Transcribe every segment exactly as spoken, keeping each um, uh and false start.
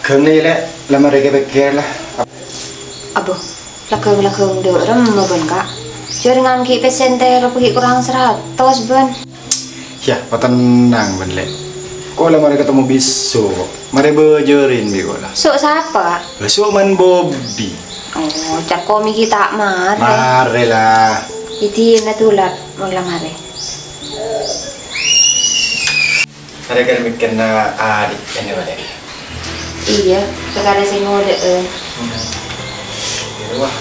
Ghân, Lè', la marè èpèkkèr, la. Abbo, laghâng-laghâng dâ' remma bân, Ka'. Jhâ' rèng ngangghi pèssè èntèro ghi' korang saratos bân. Yâ, patennang bân, Lè'. Ko' la marè katemmo bisu, ko'. Marè bâjârin bi' ko' la. So' sapa, Ka'? Bâ, so' man Bobi. Oh, ca'na ko' mè' ghi' ta' marè. Marè, la. Idina tulak, mon la marè. Gara-gara mèkkèrra adi' ghânèka, Lè'. Iyâ, perkara sè ngodâ'â. Hmm. Iyâ, wah.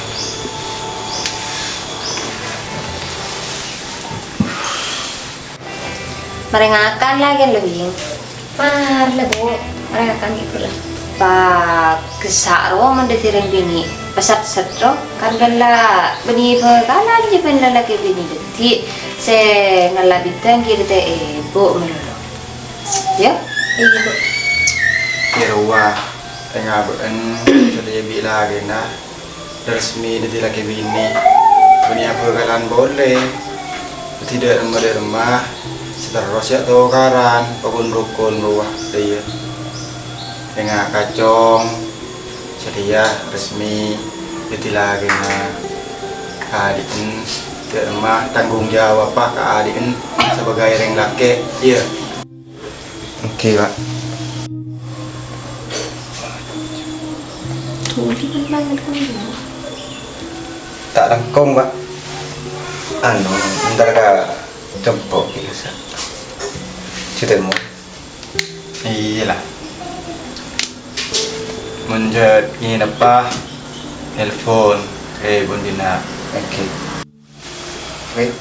Marè ngakan la, ghân, la, Bing. Marè la, Bu. Marè ngakan, Ibu, la. Pagessa' rowa mon dhâddhi rèng binè'. Pesat-set rowa. Kan ghân la bânnè bhâkalan, jhâ' bân lalakè binè' dhâddhi sè ngala' bidang ghi' rèya, Bu, malolo. Yâ? Iyâ, Bu. Yâ rowa, èngabâ'ân sadhâjâ bi' lakèna resmi dhâddhi lakè binè'. Bânnè bhâkalan polè. Dhâddhi dâ' remma-dâ' remma sè terros yâ tokaran, pakon-rokon rowa, iyâ. Ènga' kacong, sadhâjâ resmi dhâddhi lakèna adi'en, dâ' remma tanggung jawab, Pa', ka adi'en sabâgâi rèng lakè', iyâ. Èngghi, Pa'. Ta' langkong, Pa'. Anu, entar ka compo' ghi' sa'. Cètèmo. Iyâ, la. Mon jhât ngèneppa, nelpon, eh, bun-buna. Oke. Wait.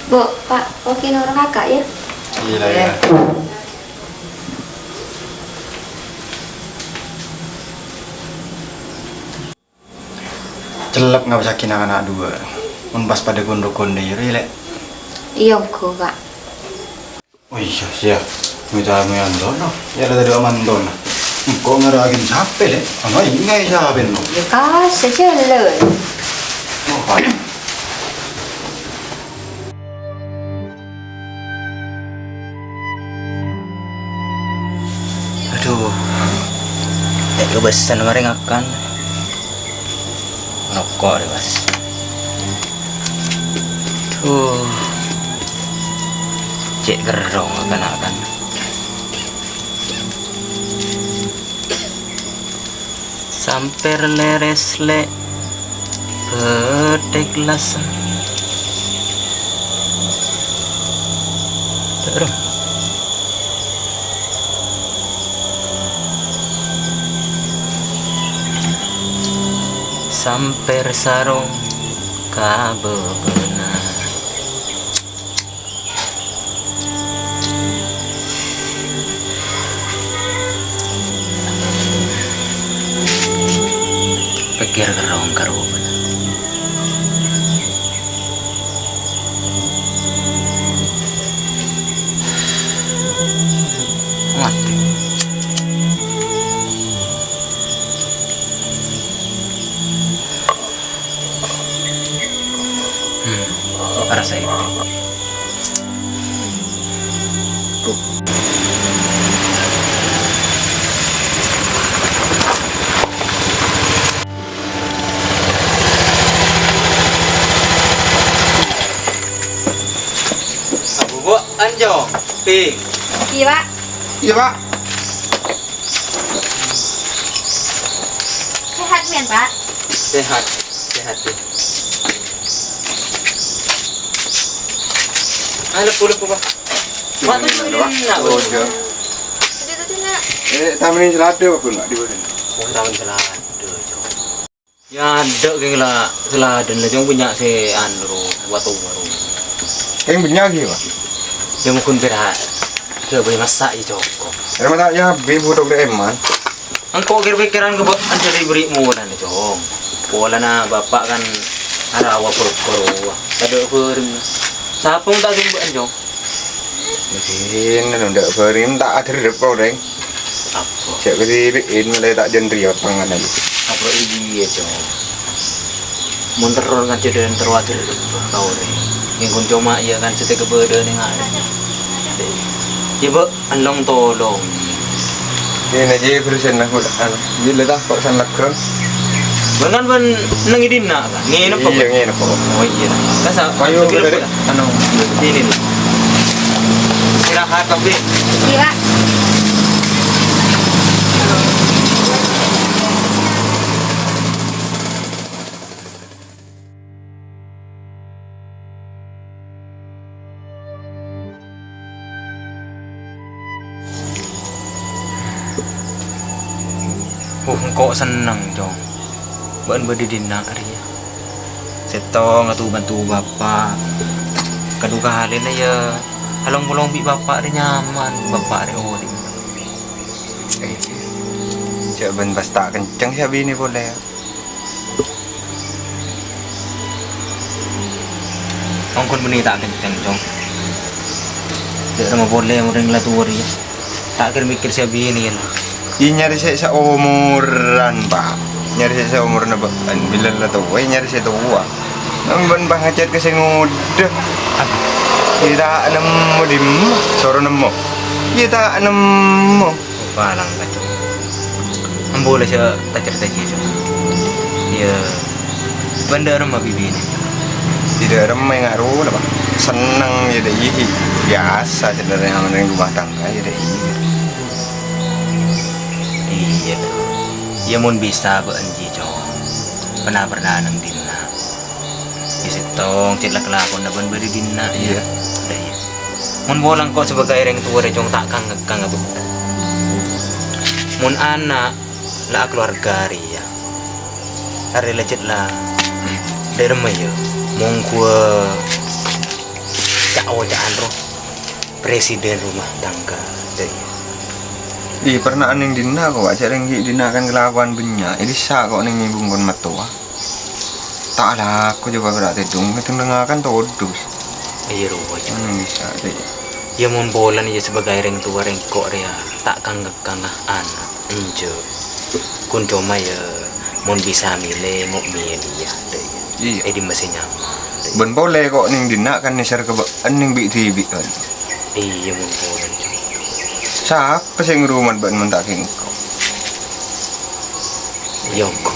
Bu, Pak, oke, noro' Kakak, ya. Iyâ, la, iyâ. Cellep ngabâssaghi na'-kana' duwâ'. Mon pas padâ kon-rokonè, yâ, Lè'. Iyâ, ongghu, Kak. Oh, iyâ, iyâ. Mènta mèyan dono. Yâ, la tadâ' aman dono. Engko' ngara'aghin sapè, Lè'? Ana ingaè sapè, no? Yâ, kasè jhâlân. Oh, Pak. Adhu, ta' kobâsana marè ngakan. Noko' rè, Mas. Adhu. Cè' kerrong ngakan-ngakan. Sampèr lèrès, Lè', bâdâ kellasân. Terus. Sampèr sarong ka bâbâna. Pèkkèr kerrong ka robâna. Matè. Hmm, arassa itu. Abu, Bu, anjo, pi. Iya, Pak. Iya, Pak. Sehat, men, Pak? Sehat, sehat, ya. Ah, lepo, lepo, Pak. Pak, tuh, Pak. Ini, nak, Bu. Oh, iya. Tadi, tadi, nak. Eh, tamen selada, Pak, Gun, Pak, di mana? Oh, tamen selada, Cok. Ya, adâ' kèng la, sè ladân la, Cong, bânnya' sè anu, ro, wa-towa, ro. Kèng bânnya' ghi, Pak? Ya, mungkin pèra' ghâbây massa' ya, cokop. Emang tak ya, bi' budok dek eman. Engko' kèr-pèkkèran kè, Pak, anjâri bâri' molan, Cong. Polana Bapa' kan arawa bâkor, wa. Tadâ' bâreng. Sapa mon ta' jemba'an, Cong? Mungkin ndak bâreng ta' aderrep orèng. Apa? Cè' kadibi'in mulai ta' jân riyot panganan. Apa iyâ, Cong? Mon terro kan cè' dâ' terro aderrep ka orèng. Èngkon coma iyâ kan sè tèka bâdâ neng arè. Iyâ, Bâ', enlong tolong. Ini aja bersihin lah, Bu. Anu, gila dah, kok sangat keren. Bân kan bân neng è dinna', kan? Nginep, Pak? Iyâ, nginep, Pak. Oh, iyâ. Kan sa-, Ayo, sughi Pak, lebbu, anu, ini. Istirahat, Pak. Iya. Uh, engko' senneng, Cong. Bâ'na bâdâ è dinna' rèya. Sèttong atu-bhânto Bapa'. Kadhu kalèna, yâ, along-polong bi' Bapa' rè nyaman, Bapa' rè odi'. Eh, jhâ' bân pas ta' kenceng sè abinè polè. Ongghu bânnè ta' kenceng, Cong. Dâ' remma polè orèng la towa rèya. Ta' kèr-mèkkèr sè abinè, yâ. Iyâ, nyarè sè saomoran, Pak. Nyarè sè saomorra bâ'na. Bilâ la towa, nyarè sè towa. Nang bân pas ngajhât ka sè ngodâ. Apa? Iyâ, ta' nemmo dimma. Soro nemmo. Iyâ, ta' nemmo. Palang, Kacung. Ambu la sè ta-carèta jiyâ, Cong. Iyâ, bâ'na dâ' remma bi' binè? Iyâ, dâ' remma enga' rowa la, Pak. Senneng, iyâ, dâ' iyâ. Biyasa, sè dâ' remma neng rumah tangga, iyâ, dâ' iyâ. Iyâ. Iyâ, mon bisa bâ'na jiyâ, Cong. Pernah-pernah neng dinna'. Iyâ, sèttong, cè' la kalakowanna bân bâdâ è dinna', iyâ. Iyâ. Dâ' iyâ. Mon pola engko' sebagai rèng towa rè, Cong, ta' kang-ngekang abâ. Mon ana' la akalowarga rèya, arè la cè' la dâ' remma, yâ, mongghuwâ ca'-oca'an ro presiden rumah tangga, dâ' iyâ. Iyâ, pernah neng dinna' ko', Pak, cè' rèng ghi' dinna' kan kalakowan bânnya', è dissa' ko' neng è bungkon mattowa. Ta' alako jhâ' bâbârâ' tèdung, ngèdhing dengakan todus. Iyâ, rowa, Cong. Mano' bisa, Cè'. Iyâ, mon polana, iyâ, sebagai rèng towa rèng ko' rèya, ta' kang-ngekang ana', enjâ'. Ghun coma, iyâ, mon bisa mèlè, ngo' mèlè, iyâ, dâ' iyâ. Iyâ. È dimma sè nyaman, dâ' iyâ. Bân polè ko' neng dinna' kan nèser ka bâ'na neng bi'-dhibi', kan. Iyâ, mon polana, Cong. Sapa sè ngrumat bâ'na mon ta' ghi' engko'? Iyâ, ongghu.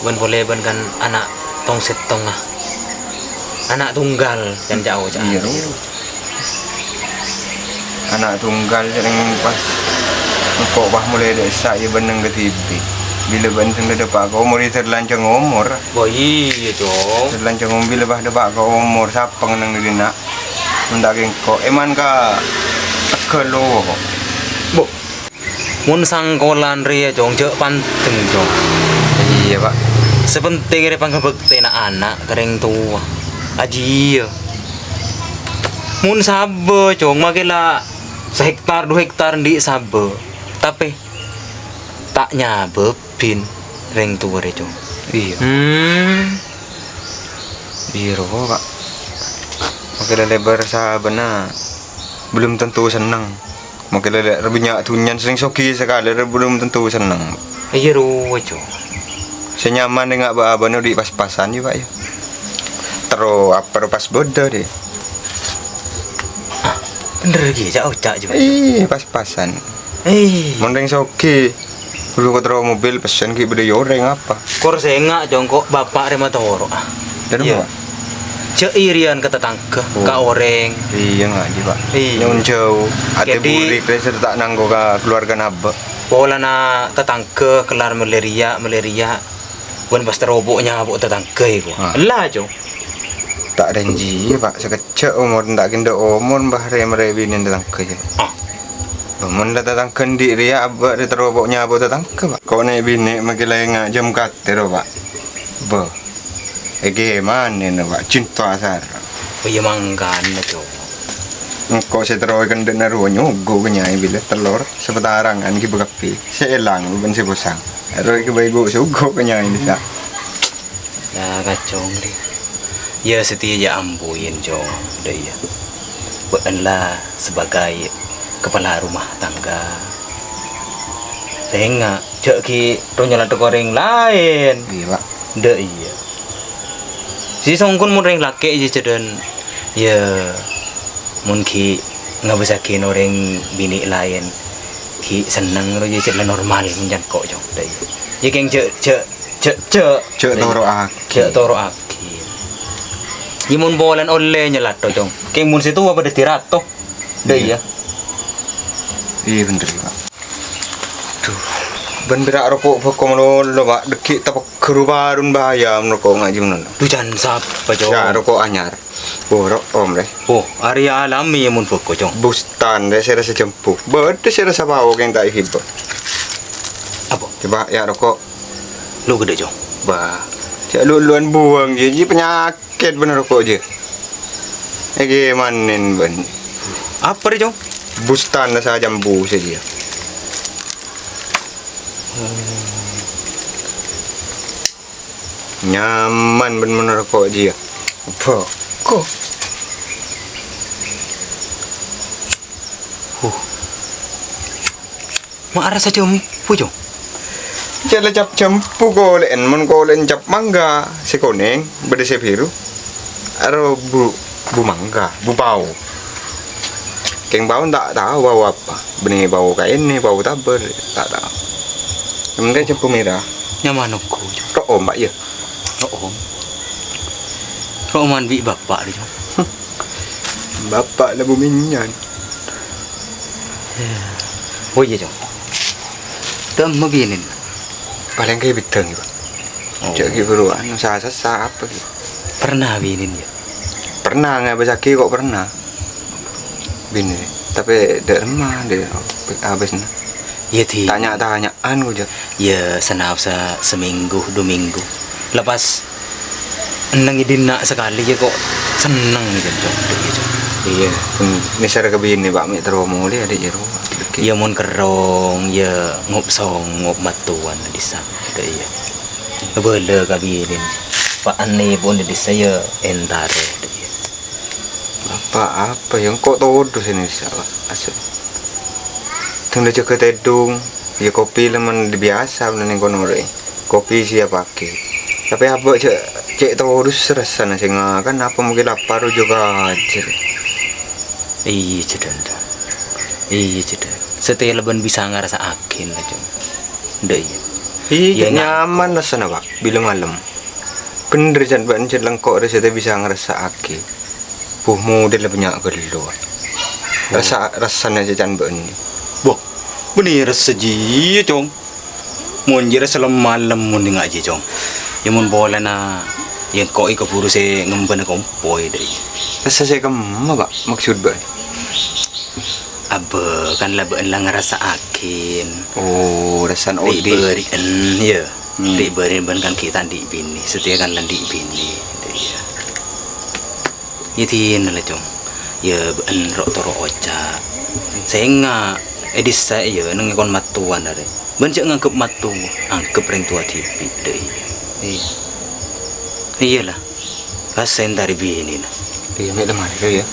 Bân polè bâ'na kan ana' tong-sèttonga. Ana' tunggal, can ca'-oca'an. Iyâ, ro. Ana' tunggal sè rèng pas engko' pas molaè dâ' essa' iyâ bân neng kadhibi'. Bilâ bân sè dâpa' ka omor, iyâ terlanjang omor. Bo, iyâ, Cong. Terlanjang omor bilâ pas dâpa' ka omor, sapa neng dinna'? Mon ta' ghi' engko', èman ka tegal lo, kok. Bo. Mon sangkolan rèya, Cong, jhâ' pandeng, Cong. Iyâ, Pak. Sè pentèng rè pangabhâktèna ana' ka rèng towa. Ajiyâ. Mon sabâ, Cong, makè la sahèktar, du hèktar andi' sabâ. Tapè ta' nyabâbbhin rèng towa rè, Cong. Iyâ. Hmm. Iyâ, ro, Pak. Makè la lèbâr sabâna belum tentu senneng. Makè la lè-, bânnya' dhunnya sè soghi sakalè rè belum tentu senneng. Iyâ, rowa, Cong. Sè nyaman rè nga' bâ-, abâna odi' pas-pasan, yâ, Pak, yâ. Terro apa ro pas bâdâ, dhi. Ah, bhender ghi, ca'-oca' jiyâ. Iyâ, pas-pasan. Iyâ. Mon rèng soghi, Buru kotro mobil pèssèna ghi' bâdâ è orèng apa? Kor sènga', Cong, ko' bapa' rè matoro'a. Dâri Iyâ. Bapa'? Jhâ' iriyan ka tatangghâ, Oh. ka orèng. Iyâ, ngaji, Pak. Iyâ. Nyo'on jhâu. Atè Kèdi' burik rè sè ta' nangko ka kaluwargana abâ'. Polana tatangghâ kellar mellè rèya, mellè rèya. Bân pas terro po' nyapo' tatangghâ, èko. Ah. Ella, Cong. Ta' rènjiyâ, Pak. Sakejjhâ' omor ta' kèndhâ omor, mbah rè-marè binèna tatangghâ, yâ. Ah. Bâ, mon la tatangghâ andi' rèya, abâ' rè terro po' nyapo' tatangghâ, Pak. Ko' nè' binè' makè la enga' jhâm katè ro, Pak. Bâ. Èghimana, Pak? Cinta asar. Oh, iyâ, mangkana, Cong. Engko' sè terro èkendhâ'na rowa nyogo' ka nyaè bilâ tellor, sapatarangan ghi' bâ kabbhi. Sè èlang bân sè posang. Ro èkabâi ghu-, sogo' ka nyaè, Pak. Yâ, kacong, dhi. Yâ, satèya yâ ambuin, Cong. Dâ' iyâ. Bâ'na la sebagai kepala rumah tangga. Sènga', jhâ' ghi' ro nyaladdhâ ka orèng laèn. Iyâ, Pak. Dâ' iyâ. Sè songghun mon orèng lakè' jhâ-, jhâdhân, yâ, mon ghi' ngabâssaghi orèng binè' laèn. Ghi' senneng ro, yâ, cè' la normal, mon can ko', Cong. Dâ' iyâ. Yâ, kèng jhâ', jhâ', jhâ', jhâ'. Jhâ' toro'aghi. Jhâ' toro'aghi. Yâ, mon polana ollè nyalato, Cong. Kèng mon sè towa padâ dâddhi rato. Dâ' iyâ. Iyâ. Iyâ, bhender, Pak. Dhu, bân pèra' roko' bhâko malolo, Pak. Dâgghi' tapegghâr bârun bhâjâ mon roko' ngajhi malolo. Dhu, can sapa, Cong? Yâ, roko' anyar. Oh, ro-, om, rè. Oh, arèya alami mon bhâko, Cong. Bustan, rè, sè rassa jhâmbhu. Bâdâ sè rassa pao kèng ta' èghibâ. Apa? Coba, yâ, roko'. Lu ghâdhâ', Cong. Bâh, jhâ' lu-, luwân buwâng, jiyâ, jiyâ panyakèt bhender roko' jiyâ. Èghibâ manèn bân. Apa rè, Cong? Bustan rassa jhâmbhu sè jiyâ. Nyaman bân mon roko' jiyâ. Bhâko. Huh. Ma' rassa jhâmbhu, Cong? Jhâ' la cap jhâmbhu kolè'en, mon kolè'en cap mangga sè konèng, bâdâ sè bhiru. Aro bu-, bu mangga, bu pao. Kèng pao ta' tao pao apa. Bânnè pao kaènè, pao tabâr, ta' tao. Sè pentèng jhâmbhu mèra. Nyaman ongghu, Cong. Ro'om, Pak, yâ? Ro'om. Ro'oman bi' bapa', Cong. Bapa' la buminyan. Oh, iyâ, Cong. Temmo binèn. Palèng ka bidhâng, Pak. Oh. Jhâ' ghi' buruan, sa-, sa-, sa-, apa ghi'? Pernah binèn, yâ? Pernah, ngabâssaghi ko' pernah. Binè. Tapè dâ' remma, dâ' abâsna. Iyâ, Di. Tanya-tanya'an, ko', jhâ'. Iyâ, sanapsa seminggu, du minggu. Lepas enneng è dinna' sakalè, iyâ, ko' senneng, Cong. Iyâ, Cong. Iyâ, pon nèsèr ka binè, Pak, mè' terro molè, adhi' jârowa. Iyâ, mon kerrong, iyâ, ngop-songop mattowan è dissa'. Dâ' iyâ. Abâlâ ka binèn. Pa'anne pon è dissa' iyâ entarè, dâ' iyâ. Apa, apa, yâ, engko' todus è dissa', Pak. Asal. Dâng la jâgâ tèdung, iyâ, kopi la mon biyasa, mon neng kono rè. Kopi siap pagi. Tapè abâ' jhâ', cè' todus rassana sè ngakan, apa mungkin lapar ojhâ kajâr. Iyâ, Cong. Iyâ, Cong. Satèya la bân bisa ngarassa'aghi, la, Cong. Dâ' iyâ. Iyâ, iyâ, nyaman rassana, Pak, bilâ malem. Bhender, can bâ'na, can lengko' rè satèya bisa ngarassa'aghi. Buh, model bânnya' ghâllu. Rassa-, rassana sè can bâ'na. Wah, bânnè rassa jiyâ, Cong. Mon jiyâ rassa lem-malem mon dinga' jiyâ, Cong. Yâ mon polana yâ engko' è kabhuru sè ngembhâna kompoy, dâ' iyâ. Rassa sè kemma, Pak, maksud bâ'na? Abbâ, kan la bâ'na la ngarassa'aghin. Oh, rassana odi'. Ri'-bâri'en, yâ. Hmm. Ri'-bâri'en bân kan ghi' ta' andi' binè. Satèya kan la andi' binè. Iyâ. Yâ dinah la, Cong. Yâ bâ'na ro'-toro' oca'. Sènga' è dissa' yâ neng è kon mattowan arè. Bân jhâ' nganggep mattowa, anggep rèng towa dhibi', dâ' iyâ. Iyâ. Iyâ la. Pas entarè binèna. Iyâ, mè' la marè, yâ.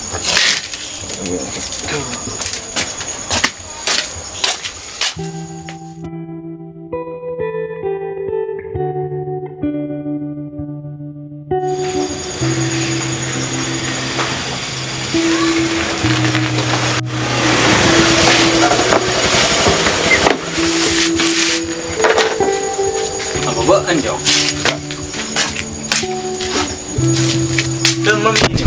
Apa bâ'na, Cong? Dâmma binè.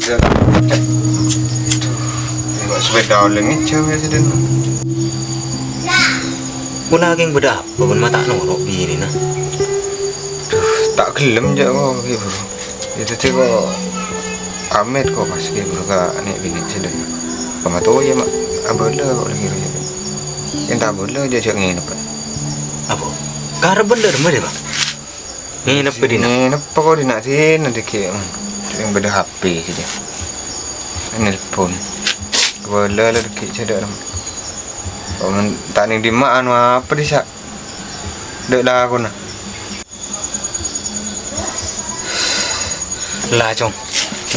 Yâ, Pak. Duh, sepeda oleh ngejam yâ, Sèdin. Pola kèng bâdâ apa, bân ma' ta' noro' binèna? Duh, ta' ghellem, jhâ' ko', Ki Buru. Yâ, dhâddhi ko' amèt ko' pas, Ki Buru, ka nè' binè' Sèdin. Ka matowa yâ, ma' abâlâ ko' lagi rèya. Yèn ta' abâlâ, jhâ', jhâ' ngènep. Apa? Karep bhendher, Pak? Nginep è dinna'? Nginep kok dinna' dinna' dhiki', hmm. Sè bâdâ H P sè nelpon. Kabâlâ la dhiki' cè' dâ' remma. Kok men ta' neng dimma anu apa dissa'? Dâ' lakona. La, Cong.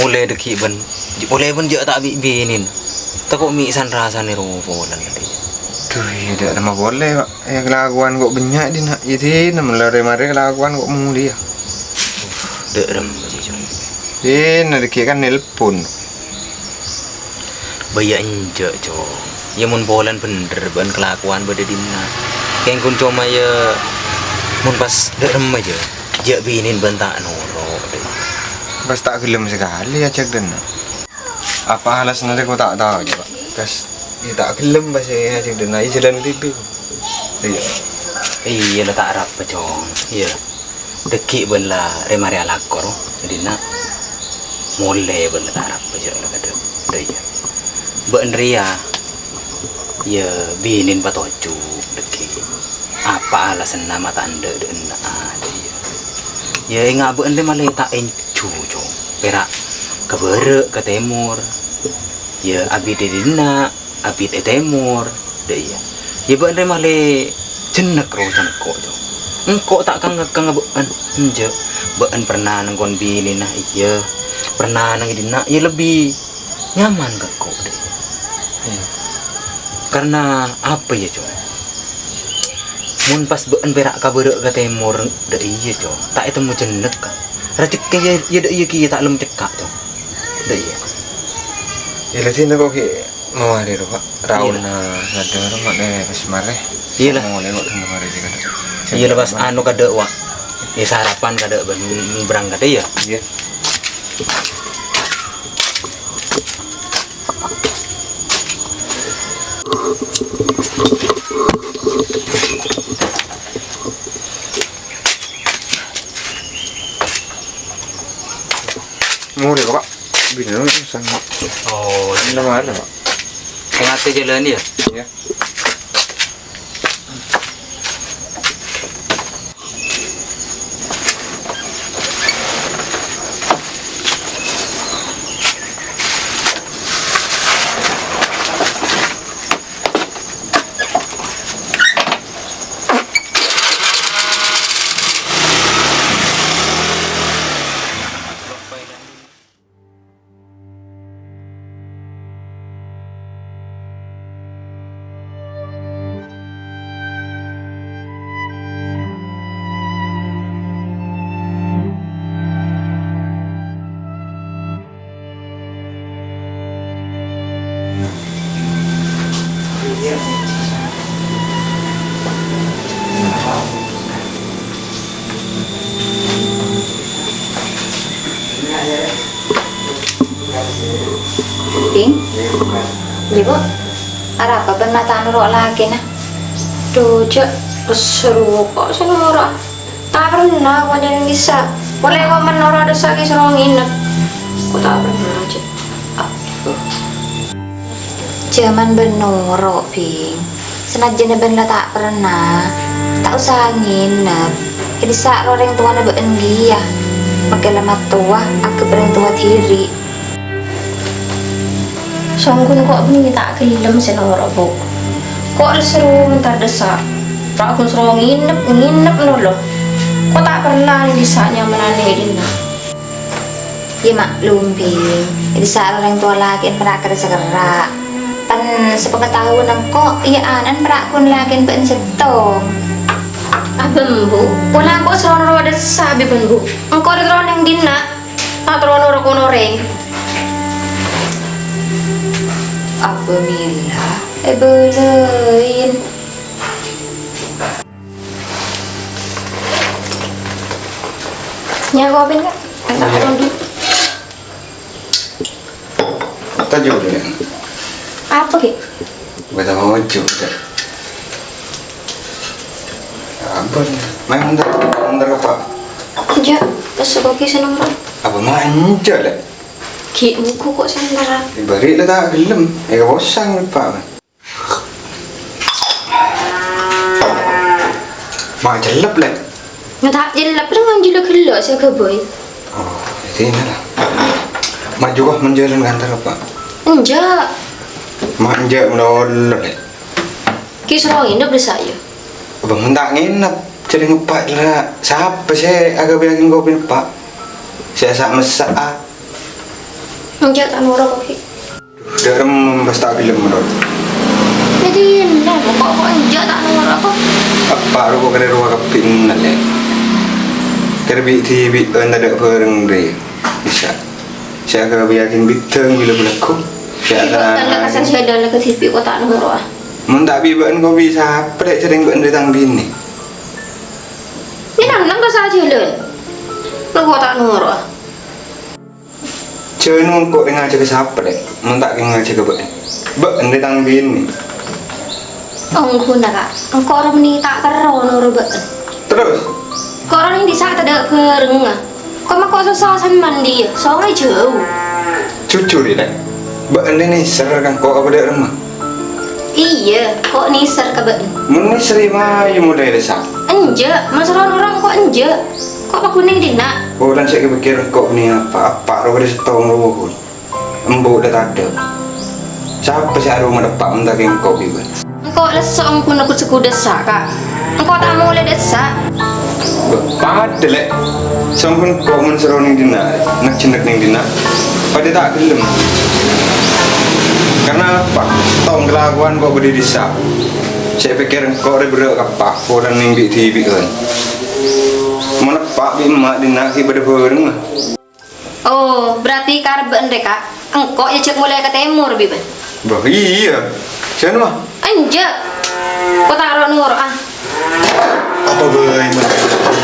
Molè dhiki' bân, molè bân jhâ' ta' bi' binèn. Tako' mè' san-rasan è rowa polana. Duh, iyâ, dâ' remma polè, Pak. Iyâ, kalakowan kok bânnya' dinna', iyâ, dinna' mallarè marè kalakowan kok molè, yâ. Dâ' remma, Cong. Dinna' dhiki' kan nelpon. Bâ iyâ enjâ', Cong. Iyâ, mon polana bhender bân kalakowan bâdâ dinna'. Kèng ghun coma, iyâ, mon pas dâ' remma, iyâ, jhâ' binèn bân ta' noro', dâ' iyâ. Pas ta' ghellem sakalè ajhâk dinna'. Apa alasanna rèya ko ta' tao, jhâ', Pak? Pas, iyâ, ta' ghellem pas ajhâk dinna', iyâ, jhâlân dhibi'. Iyâ. Iyâ la, ta' arapa, Cong. Iyâ. Dhâggi' bân la rè-marè alako, ro, è dinna'. Molè bân la ta' arapa jhâ' la kadâ', dâ' iyâ. Bâ'na rèya, iyâ, binèn patoju' dhâggi'. Apa alasanna ma' ta' endâ' dâ' enna'a, dâ' iyâ. Iyâ, enga' bâ'na rè malè ta' enjhu, Cong. Pèra' ka bârâ', ka tèmor. Iyâ, abit è dinna'. Abit è tèmor, dâ' iyâ. Iyâ, bâ'na rè malè jennèk ro sèngko', Cong. Engko' ta' kang-, kang bâ'na, enjâ'. Bâ'na pernah nèng kon binèna, iyâ. Pernah nèng è dinna', iyâ, lebbi nyaman ka engko', dâ' iyâ. Iyâ. Karna apa, iyâ, Cong? Mon pas bâ'na pèra' ka bârâ' ka tèmor, dâ' iyâ, Cong. Ta' ètemmo jennèk, kan. Rejhekkè, iyâ, iyâ, dâ' iyâ kèya ta' lem cekka', Cong. Dâ' iyâ. Iyâ, la dinna' ko' ghi' Mamarè ro, Pak. Iyâ, la. Raona ngadhâ' ro, ma' nè pas marè. Iyâ, la. Molè ko' dinna' marè jâ kadâ'. Iyâ, la, pas anu kadâ', Wak. Iyâ, sarapan kadâ' bân berangkat, iyâ. Iyâ. Molè ko', Pak. Binèng, sang. Oh, iyâ. Nang mana, Pak? Sèngate jhâlân, yâ? Iyâ. Bing? Iyâ, Bu. Arapa bân ma' ta' noro' lakèna? Dhu, jhâ' seru ko' sè noro'. Ta' pernah ko' jhâ' nèng dissa'. Polè ko' mon noro' dissa' ghi' soro nginep. Ko' ta' pernah, jhâ'. Aduh. Jhâman bân noro', Bing. Sanajjhâna bân la ta' pernah, ta' osa nginep. È dissa' ro rèng towana bâ'na kèya. Makkè la mattowa, aghâbây rèng towa dhibi'. Songghun ko' bânnè ta' ghellem sè noro', Bu. Ko' la seru mon ta' dissa'. Ra ghun soro nginep, nginep nolo. Ko' ta' pernah nèng dissa' nyamanna è dinna'. Iyâ, maklum, Bing. È dissa' rèng towa lakèna pèra' kerra sakerra'. Pan sapangataowanna engko', iyâ ana'na pèra' ghun lakèna bâ'na sèttong. Abâ, Bu. Pola engko' soro noro' dissa' bi' bân, Bu. Engko' rè terro nèng dinna'. Ta' terro noro' ko' orèng. Abâ mèla èbâlâi. Nya, kopi, Kak. Entar. Iyâ. Kopi. Toju', Dek. Apa, Ki? Beta mau jok, Dek. Apa nih? Main entar, entar ke Pak. Enjâ', pas kopi seneng, Ron. Apa mau enjâ', Lè'? Ki, muko kok sementara. Bâri' la ta' ghellem. Èkaposang, Pak. Ma' cellep, Lè'? Nga' ta' cellep, Lè', nganjila ghellâ' sè ghâbây. Oh, dina la. Ma' jhuko' manjhâlân kantor, Pak? Enjâ'. Ma' enjâ' malolo, Lè'. Ki soro nginep dissa' iyâ. Bâ, mon ta' nginep, jhâ' ngepa' la. Sapa sè aghâbâyâghin kopi, Pak? Sè sa'-messa', ah. Enjâ' ta' noro' kopi. Dârem pas ta' ghellem, Lè'. Jadi, nah, kok, kok enjâ' ta' noro' apa? Apa rowa kene rowa kabbhi, Lè'. Kèra bi'-dhibi' tadâ' bhâreng rè. Bisa. Sè aghâbâyâghin bidhâng bilâ bâlâghu. Bi' bâ'ân la ka sajâlân la kadhibi' ko' ta' noro'a. Mon ta' bi' bâ'ân ko' bi' sapa, Lè', jhâreng bâ'ân rè tang binè. Nè nang-nang ka sajâlân. Lo' ko' ta' noro'a. Jhâ' nongko' rè ngajhâghâ sapa, Lè'? Mon ta' kèng ngajhâghâ bâ'ân. Bâ'ân rè tang binè. Ongghuna, Ka'. Engko' rè bânnè ta' terro noro' bâ'ân. Terros? Ko' rè nèng dissa' tadâ' bhârengnga. Ko' mako' sossa san mandi, songay jâu. Jujur, yâ, Lè'. Bâ'ân nèser ka engko' apa dâ' remma? Iyâ, ko' nèser ka bâ'ân. Mon nèser, mayu molaè dissa'. Enjâ', masalah orèng ko' enjâ'. Ko' paghun nèng dinna'. Polana sè èpèkkèr engko' bânnè apa, apa rowa dâri sèttong rowa ghun. Embu' dâ' tadâ'. Sapa sè aroma dâpa' mon ta' kèng engko' bi' bâ'ân? Engko' lesso' ongghuna gu-, dissa', Ka'. Engko' ta' molaè dissa'. Bâh, padâ, Lè'. Sampon engko' mon soro nèng dinna', nèk-jhennèk nèng dinna'. Padâ ta' ghellem. Karna apa? Tong kalakowan engko' bâdâ è dissa'. Sè èpèkkèr engko' rè berrâ' ka eppa', polana nèng bi'-dhibi'ân. Mon eppa' bi' emma' dinna' ghi' bâdâ bhârengnga. Oh, berarti karep bâ'ân rè, Ka'. Engko' yâ jhâ' molaè ka tèmor, bi' bâ'ân. Bâh, iyâ. Jhân, wah. Enjâ'. Ko' ta' ro-noro', ah. Apa bhâi, Mas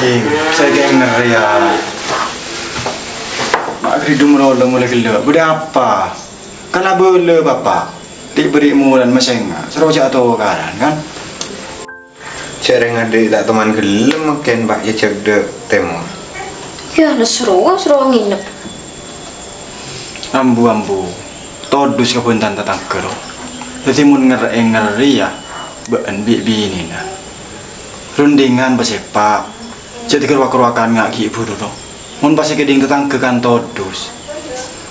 King? Sè kèng ngerrè, yâ. Ma' gridung malolo molaè ghellâ'. Bâdâ apa? Kan abâlâ, Bapa'. Dhi'-bâri' molan masènga'. Soro jhâ' atokaran, kan? Jhâreng andi' ta' toman ghellem mangkèn, Pa', yâ jhâk dâ' tèmor. Yâ, la soro, soro ngènep. Ambu, ambu. Todus kabhântan tatangghâ, ro. Dhâddhi mon ngerrè'è ngerrè, yâ, bâ'ân bi' binèna. Rundingan pasèpa'. Jhâ' dikèr wak-rowakan nga' ghi' buru, ro. Mon pas èkèdhing tatangghâ kan todus.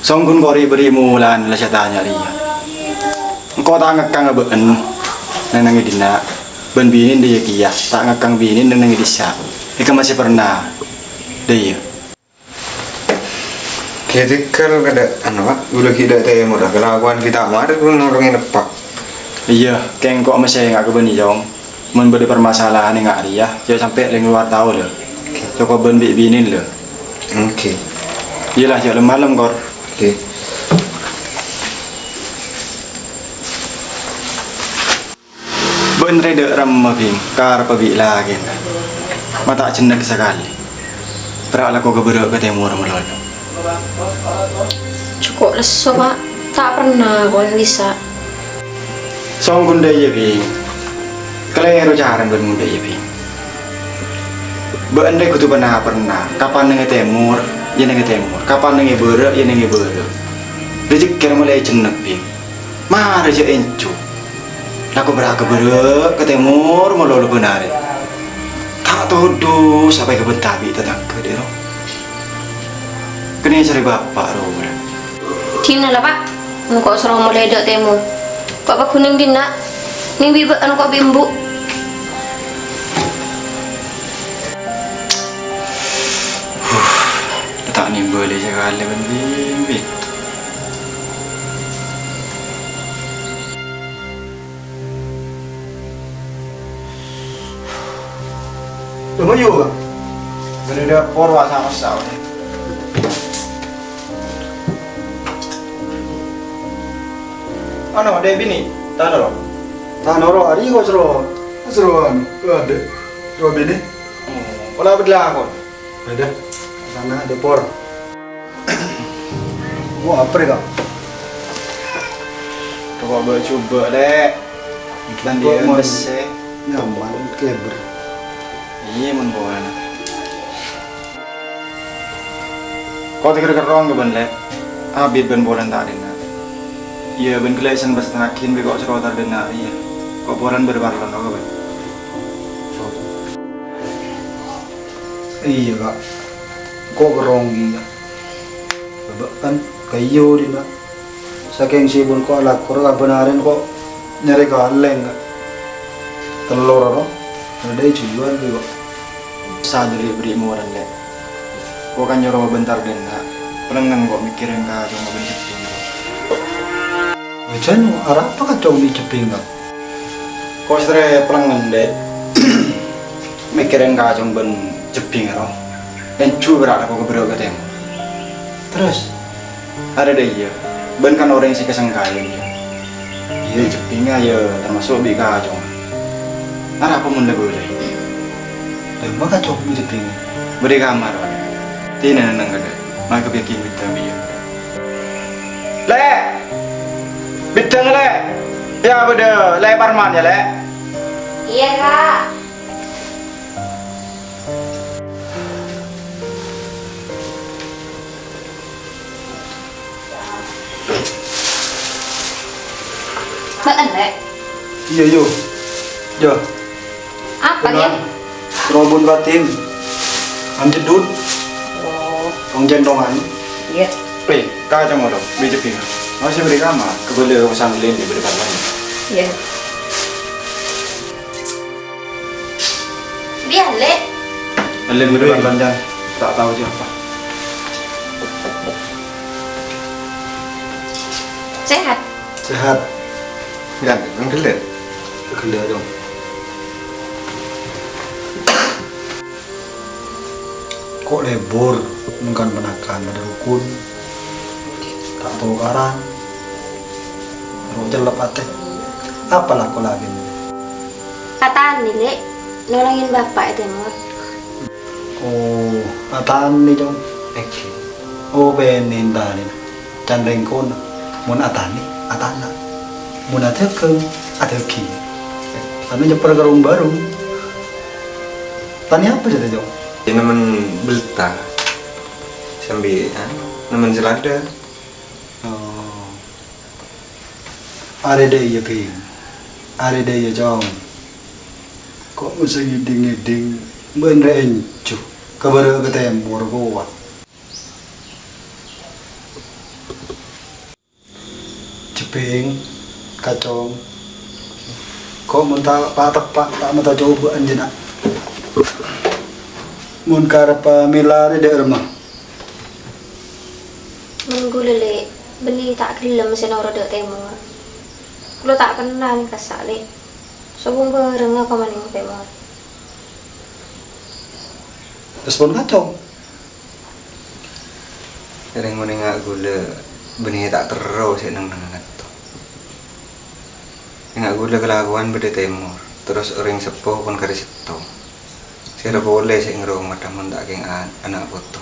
Songghun ko' rè-bâri' molan la sè tanya rèya. Engko' ta' ngèkang bâ'ân neng-neng è dinna', bân binèn dâ' iyâ kèya ta' ngèkang binèn neng-neng è dissa'. Èka masih pernah. Dâ' iyâ. Ghi' tèghâl kadâ', anu, Pa', ghulâ ghi' dâ' tèmor, kalakowan ghi' ta' marè ghun noro' ngènep, Pa'. Iyâ, kèng ko' masènga' ka bâ'ân, Yong. Mon bâdâ parmasalahan è nga' rèya, jhâ' sampè' lèng lowar tao, lè. Cokop bân bi' binèn, lè. Oke. Iyâ, la, jhâ' lem-malem, Kor. Oke. Bâ'ân rè dâ' remma, Bhing, karebbhâ bi' lakèna. Ma' ta' jhennèk sakalè. Pèra' lako ka bârâ' ka tèmor malolo. Jhâ' ko' lesso, Pa'. Ta' pernah ko' bisa. Songghun dâ' iyâ, Bhing. Kalèro carana bâ'ân mon dâ' iyâ, Bhing. Bâ'ân rè kodhu pernah-pernah. Kapan neng è tèmor, yâ neng è tèmor. Kapan neng è bârâ', yâ neng è bârâ'. Rejhekkèna molaè jhennèk, Bhing. Mara jhâ' enjhu. Lako bârâ' ka bârâ' ka tèmor malolo bân arè. Ta' todus apa èkabânta bi' tatangghâ, dâ' ro. Kenè sarè bapa', ro, bârâ'. Dinna la, Pa'. Engko' soro molaè dâ' tèmor. Ko' paghun neng dinna'. Neng bi' bâ'ân ko' bi' embu'. Huh, ta' nèmbâlè sakalè bân bi'. Lho, mayu, Kak. Bâdâ dâpor, wasa-wasa. Anu, dâ' binè, ta' noro'. Ta' noro', arè ko' soro. Soro anu, adâ'. Soro binè. Oh, pola bâdâ lakon. Bâdâ. Sana dâpor. Wah, apa rè, Kak? Coba bâ-, coba, Lè'. Kok mon bessè. Nyaman, kèbâr. Iyâ, mon polana. Ko' tèkèr kerrong ka bân, Lè'. Abit bân polana ta' dinna'. Iyâ, bân ghellâ' sèn pas tengaghin bi' ko' soro ta' dinna' rèya. Ko' polana bâdâ parlo ka bân. Iyâ, Kak. Ko' kerrong iyâ. Bâ' kan kaèyo dinna'. Sakèng sibuk ko' alako ro, kabânarèn ko' nyarè kalèng, Kak. Tello ro, adâ' èjhuwâl bi' ko'. Sadhâjâ bâri' moran, Lè'. Ko' kan nyoro bântar dinna'. Pèlèngngan ko' mèkkèrè kacong bân jhebbhing. Bâjân, arapa kacong bi' jhebbhing, Kak? Ko' satèya pèlèngngan, Lè'. Mèkkèrè kacong bân jhebbhing, ro. Enjhu pèra' lako ka bârâ' ka tèmor. Terros? Adâ' dâ' iyâ. Bân kan orèng sè èkasengkaè, iyâ. Iyâ, Jepingnga, iyâ, tamaso' bi' Kacong. Arapa mon la bâlâ? Lha, emma Kacong bi' Jepingnga? Bâdâ è kamar, Pak. Dinah neng-neng kadâ'. Mangkèp yakin bidhâng bi' iyâ. Lè'! Bidhâng, Lè'! Iyâ, bâdâ Lè' Parman, yâ, Lè'? Iyâ, Kak. Bâ'en, Lè'? Iyâ, yo. Yo. Apa, Lè'? Terobon batin. Anjedut. Oh. Tong jentongan. Iyâ. Weh, Kacong, bi' Jepingnga. Masih bâdâ è kamar, kabâlâ ka pesantren di bâdâ kamar. Iyâ. Biar, Lè'. Lè', bener, Lè'. Lancar. Tak tahu siapa. Sehat? Sehat. Enggak, enggak gellâ'. Gellâ' dong. Ko' lebur, mungkin ponakan bâdâ rukun. Ta' tokaran. Ro cellep atè. Apa lako lagi? Ka tanè, Lè', nolongin bapa' è tèmor. Oh, atanè, Cong. Èngghi. Oh, bânnè tanè. Can rèngkon. Mon atanè, atana'. Mon adhâghâng, adhâghing. Tanè nyèppèr ka rong-bârong. Tanè apa jârèya, Cong? Yâ, nemmen bâlta. Sambi, anu, nemmen sè lada. Oh. Arèya dhâ' iyâ, Bhing. Arèya dhâ' iyâ, Cong. Ko' masa ngèdhing-ngèdhing bân rè enjhu ka bârâ' ka tèmor kowa. Jhâbhing, Kacong. Ko' mon ta' pa-, teppa', ta' mata cobâ'ân jâ, na'. Mon karebbhâ mèla rè dhâ' remma. Mon ghulâ, Lè', bânnè ta' ghellem sè noro' dhâ' tèmor. Ghulâ ta' kenna nèka kassa', Lè'. Sobung bhâreng apa manèng tèmor. Respon Kacong. Rèng-orèngnga ghulâ bânnè ta' terro sè neng-neng ngatto. Enga' ghulâ kalakowan bâdâ tèmor, terros orèng seppo pon karè sèttong. Sèra polè sè ngromat mon ta' kèng a-, ana' poto.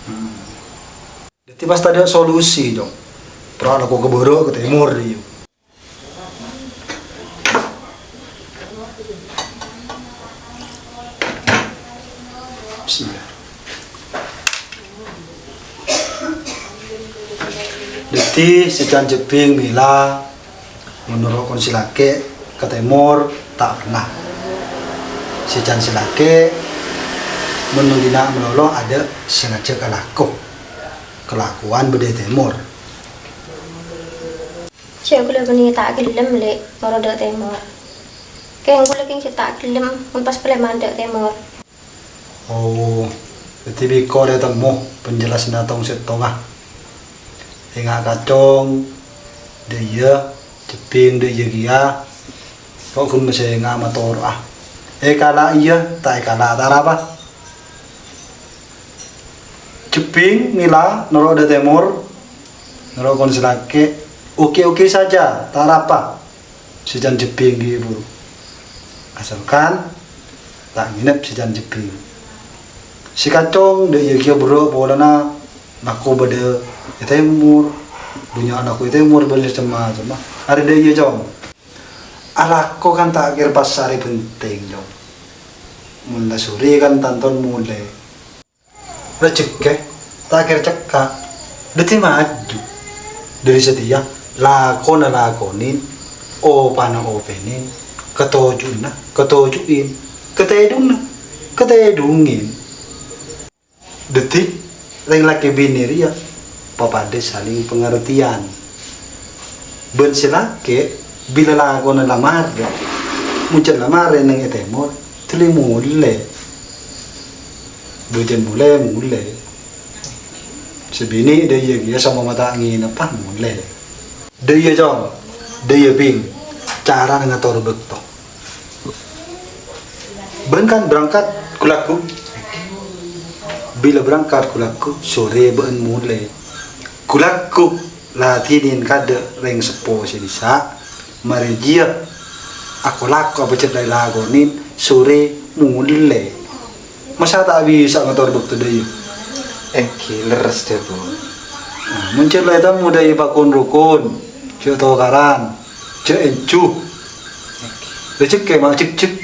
Hmm. Dhâddhi pas tadâ' solusi, Cong. Pra lako ka bârâ' ka tèmor, iyâ. Bismillah. Dhâddhi, sè can Jhâbhing mèla, mon noro' kon sè lakè' ka tèmor, ta' pernah. Sè can sè lakè', mon dina malolo adâ' sè ngajhâk alako. Kalakowan bâdâ è tèmor. Cè' ghulâ bânnè ta' ghellem, Lè', noro' dhâ' tèmor. Kèng ghulâ kèng cè' ta' ghellem mon pas palèman dhâ' tèmor. Oh, dhâddhi bi' engko' rè temmo penjelasanna tong-sèttonga. Enga' Kacong, dhâ' iyâ, Jhâbhing dhâ' iyâ kèya, kok ghun mèsè enga' matoro'a. Èkala' iyâ, ta' èkala' ta' arapa. Jhâbhing mèla noro' dhâ' tèmor, noro' kon sè lakè', oke-oke saja, ta' arapa. Sè can Jhâbhing ghi' buru. Asalkan ta' ngènep sè can Jhâbhing. Sè Kacong dhâ' iyâ kèya buru polana lako bâdâ è tèmor, bânnya' lako è tèmor bân sè cem-macemma. Arè dhâ' iyâ, Cong. Alako kan ta' kèra pas arè penting, Cong. Mon la sorè kan tanto molè. Rejhekkè ta' kèra cekka', dhâddhi maju. Dhâri satèya lakona lakonè, opana opènè, katoju'na katoju'è, katèdhungnga katèdhungè. Dhâddhi, rèng lakè binè rèya papadâ salèng pangartèyan. Bân sè lakè', bilâ lakona la marè, mon cè' la marè neng è tèmor, dhuli molè. Bâjân molè, molè. Sè binè' dhâ' iyâ kèya sampama ta' ngèneppa molè. Dhâ' iyâ, Cong. Dhâ' iyâ, Bhing. Carana ngator bâkto. Bâ'en kan berangkat ghu-lagghu. Bilâ berangkat ghu-lagghu, sorè bâ'en molè. Ghu-lagghu. La dinèn kaḍâ' rèng seppo sè bisa, marè jiyâ ako-lako abhâjât la èlakonè, sorè molè. Masa ta' bisa ngator bâkto ḍâiyâ? Èngghi, lerres, Dâbu. Nah, mon jhâ' la ètemmo ḍâiyâ pakon-rokon, jhâ' tokaran, jhâ' ènju. Rejhekkè ma' jhekjhek.